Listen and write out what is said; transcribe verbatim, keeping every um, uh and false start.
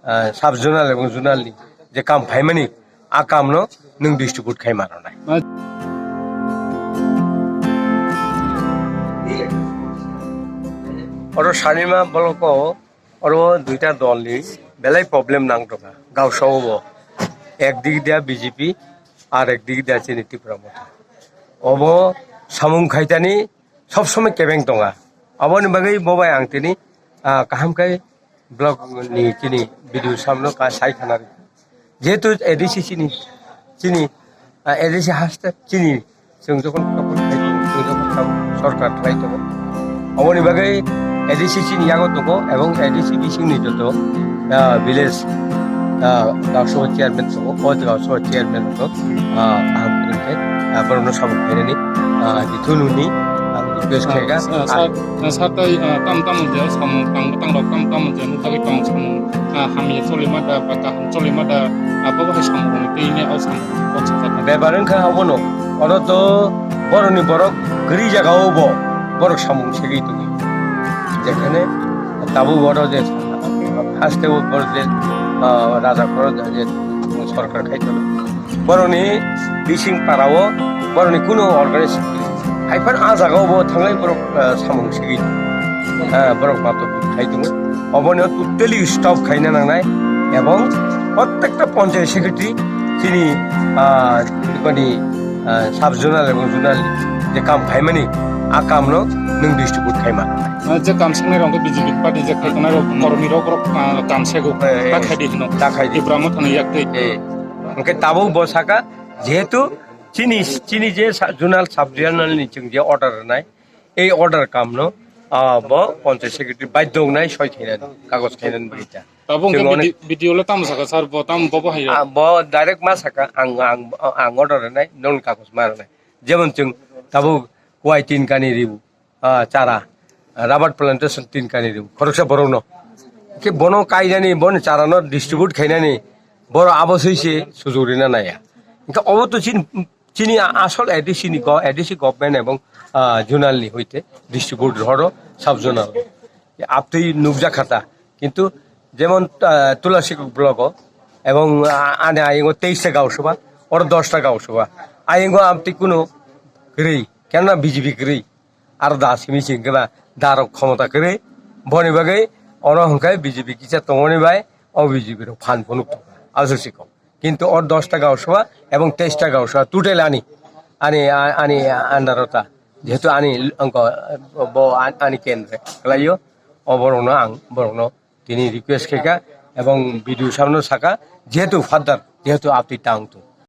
ah, sub zonal ebong zonal ni je kam phaimani, a kam no nwng distribute khai ma rwnai. Oro sanima block o oro duita dol ni belai problem nang tongkha. Gausao bo ek dik dia B J P, ar ek dik dia chini Tipra Motha. Obo samung khaitani sob somoi kebeng tonga. Aboni bagwi bo bai ang tini, ah, kaham khe block ni chini video samno ka sai khana ri. Jehetu A D C chini, chini, ah, A D C haste chini, chwng jokhon kaphang khai tongo, chwng jokhon kaphang sorkar khlai tongo. Aboni bagwi A D C chini yago tongo, ebong A D C bisingni joto, ah, village, ah, Gausabha chairman tongo, o Gausabha chairman rok, ah, kaham kwrwng khe, ah, borokno samung khainani, ah, dithununi ang request khaikha. Ah, ah, sir, ah, sir, tei, ah, tam tam je samung tang tang rok tam tam je nukjagwi tong samung, ah, hamya choli ma da ba kaham choli ma da, ah, bobo hai samung rokni tei ne o samung kok sajak. Bebak wngkha obono, oro to borokni borok kwrwi jaga o bo borok samung segwi tongwi. Jekhane tabuk oro je haste o borok je, ah, raja khoro je sorkar khai tono. Borokni bising para o borokni kuno organization kwrwi. Haiphano a jaga o bo thanglai borok, ah, samung segwi. Ah, borok bato khai tongo. Obono totally stop khaina nangnai ebong prottekta panchayat secretary chini, ah, bani, ah, sub zonal ebong zonal je kam phaimani a kamno nwng distribute khaima nangnai. Ah, je kam sangnai rok B J P party je khai tongnai rok kormi rok rok, ah, kam sego. Eh, eh, ta khai di hino. Ta khai di. Tipra Mothani yak tei. Eh, hwnkhe tabuk bo saka jehetu chini, chini je sa-, zonal sub zonal ni chwng je order rwnai, ei order kamno, ah, bo panchayat secretary baidhyo wngnai soi khainani, kagoj khainani bagwi ta. Tabuk chwng hwnkhe onek bidi-, video le tamo saka sir, bo tam bo bo hai. Ah, bo direct ma saka, ang, ang, ang order rwnai, non kagoj ma rwnai. Jemon chwng tabuk wai tin kani ribu, ah, chara, ah, rubber plantation tin kani ribu, khoroksa borokno. Khe bono kainani, bono charano distribute khainani, borok abo soi se sujurina naya. Hwnkhe obo to chini Chini a-, asol A D C ni go-, A D C government ebong, ah, zonal ni hoite distribute horo sub zonal. Aptwi nukjak kha ta. Kintu jemon, ah, Tulasik block o ebong, ah, ani ayingo teis ta gausabha, oro dos ta gausabha. Ayingo amtwi kuno kwrwi, kenna B J P kwrwi. Aro da simi sing khe ba darok khomota kwrwi. Boni bagwi oro hwnkhe B J P kisa tongmani bai o B J P rok phan phunuk tongkha. Aswk se kok. Kintu o dos ta gausabha ebong teis ta gausabha total ani, ani, a-, ani under o ta. Jehetu ani angko bo an-, ani kendra kwlaio, o borokno ang borokno tini request khaikha ebong B D O sir no sakha, jehetu further, jehetu aptwi tang tong.